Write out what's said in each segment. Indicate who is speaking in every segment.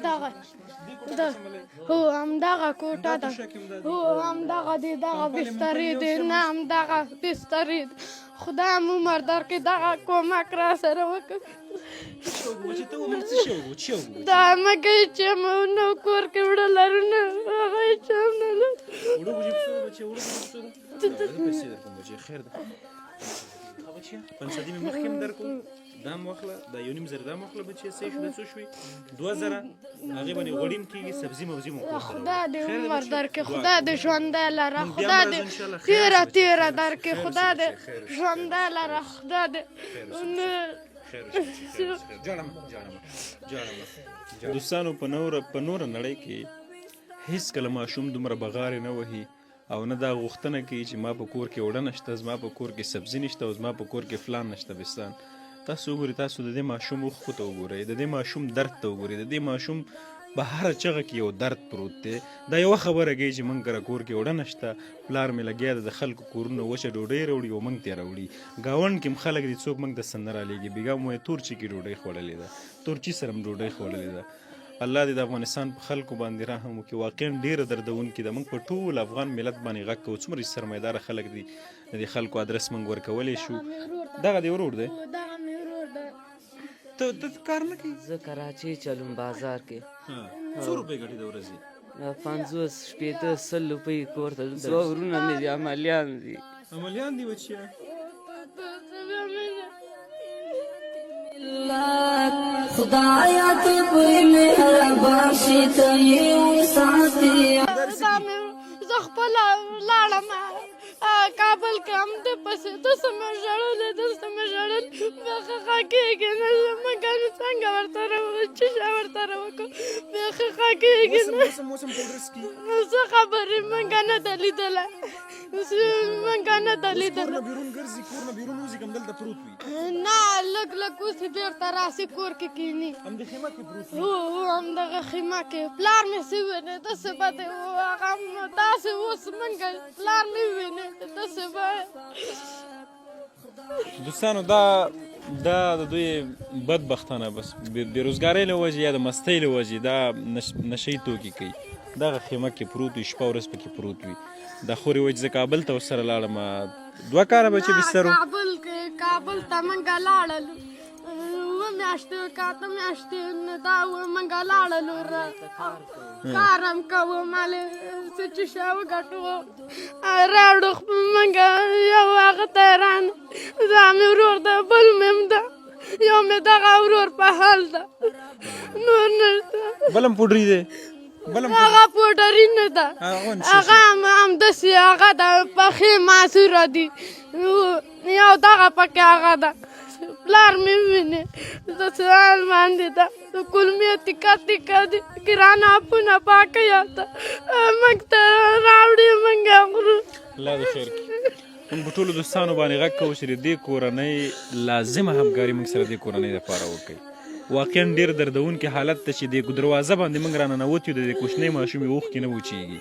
Speaker 1: دغه ده، هو همدغه کوټه ده، هو همدغه دی، دغه بسترې دی، نه همدغه بسترې دی. خدای مو عمر درکړي، دغه کومک را سره وکړي. دا مګی چې مو نو کور کې وړه لرو، نه هغه هېچا هم نه لرو.
Speaker 2: خیر ده بچیه، پنځه مې مخکې هم درکو، دا هم واخله، دا یو نیم زر دا هم واخله بچیه. څه شو، څو شوې؟ 2000. هغې باندې غوړیم کېږي، سبزي مبزي مو کور ته.
Speaker 1: خدای دې عمر درکړي، خدای دې ژوندی لره، خدای دې تېره تېره درکړي، خدای دې ژوندی لره، خدای دې.
Speaker 2: دوستانو، په نوره نړۍ کې هیڅ کله ماشوم دومره بغارې نه وهي او نه دا غوښتنه کوي چې ما په کور کې اوړه نشته، زما په کور کې سبزي نشته او زما په کور کې فلان نشته بستان. تاسو وګورئ، تاسو د دې ماشوم اوښکو ته وګورئ، د دې ماشوم درد ته وګورئ. د دې ماشوم په هره چغه کې یو درد پروت دی. دا یوه خبره کوي چې موږ کره کور کې اوړه نشته، پلار مې لګیا دی د خلکو کورونه وچه ډوډۍ راوړي او موږ ته یې راوړي. ګاونډ کې هم خلک دي، څوک موږ ته څه نه رالیږي. بېګا مو یې تورچي کې ډوډۍ خوړلې ده، تورچي سره هم ډوډۍ خوړلې ده. الله دې د افغانستان په خلکو باندې رحم وکړي. واقعا ډیره دردونکې ده. موږ په ټول افغان ملت باندې غږ کوو، څومره چې سرمایداره خلک دي، د دې خلکو ادرس موږ ورکولی شو. دغه دې ورور دی؟
Speaker 1: دغه مې ورور دی.
Speaker 2: ته کار نه کوي؟
Speaker 3: زه کراچۍ چلوم بازار کې.
Speaker 2: څو روپۍ ګټې د ورځې؟
Speaker 3: 50، 60، 100 روپۍ کور ته. دوه ورونه مې دي، عملیان دي.
Speaker 2: عملیان دي بچیه.
Speaker 4: خدایا ته په مهربان شې، ته یې وساتې.
Speaker 1: زه خپله لاړم کابل کې هم د پسې، داسې مې ژړلې، داسې مې ژړل، بېخي ښه کېږي نه. مګر څنګه ورته څه شی ورته وکړم؟ بېخي ښه کېږي نه. څه خبرې، مونږ نه ده لیدلی، مونږ نه ده لیدلی.
Speaker 2: بیرون ګرځي، کور نه بیرون وځي، کوم دلته پروت وي؟
Speaker 1: نه، لږ لږ اوس بېرته راسي، کور کې کښېني.
Speaker 2: همدې خیمه کې پروت وي؟
Speaker 1: هو هو، همدغه خیمه کې. پلار مې څه ویني داسې به دی، هغه داسې اوس مونږ پلار مې ویني داسې به.
Speaker 2: دوستانو، دا د دوی بدبختانه بس بېروزګارۍ له وجې یا د مستۍ له وجې دا نشه یي توکي کوي. دغه خیمه کې پروت وي، شپه ورځ پکې پروت وي. دا خورې وایي چې زه کابل ته ورسره لاړم، دوه کاله به چې بستر و.
Speaker 1: کابل کې، کابل ته مونږ لاړلو، اووه میاشتې که اته میاشتې دا مونږ لاړلو، کار هم کوو، مالې څه چې شی وګټو راوړو مونږ. یو هغه تهران، دا مې ورور ده، بل مې هم ده، یو مې دغه ورور په حال ده، نور نشته.
Speaker 2: بل هم پوډري دی؟ بل هم
Speaker 1: هغه پوډري نه ده، هغه هم همداسې هغه ده، پخې معذوره دي. یو دغه پکې هغه ده. پلار مې ویني داسې حال باندې ده، د کولمې تیکه تیکه دي، ګرانه اپونه پاکوي هلته موږ ته راوړي، موږ خورو.
Speaker 2: الله دې خیر کړي. موږ په ټولو دوستانو باندې غږ کوو چې د دې کورنۍ لازمه همکاري موږ سره د کورنۍ لپاره وکړي. واقعا ډېر دردونکی حالت ته چې د دروازه باندې موږ راننوتي یو، د دې کوچنۍ ماشومې اوښکې نه وچېږي،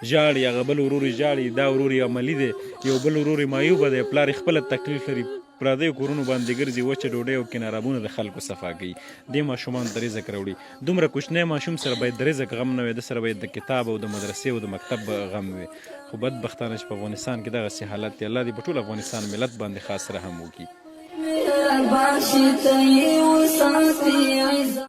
Speaker 2: ژاړي. هغه بل ورور یې ژاړي، دا ورور یې عملي دی، یو بل ورور یې معیوبه دی، پلار یې خپله تکلیف لري، پردیو کورونو باندې ګرځي، وچه ډوډۍ او کنارابونه د خلکو صفا کوي، دې ماشومانو ته رزق راوړي. دومره کوچنی ماشوم سره باید د رزق غم نه وي، ده سره باید د کتاب او د مدرسې او د مکتب غم وي. خو بدبختانه چې په افغانستان کې دغسې حالت دی. الله دې په ټول افغانستان ملت باندې خاص رحم وکړي.
Speaker 4: مهربان شې، ته یې وساتې.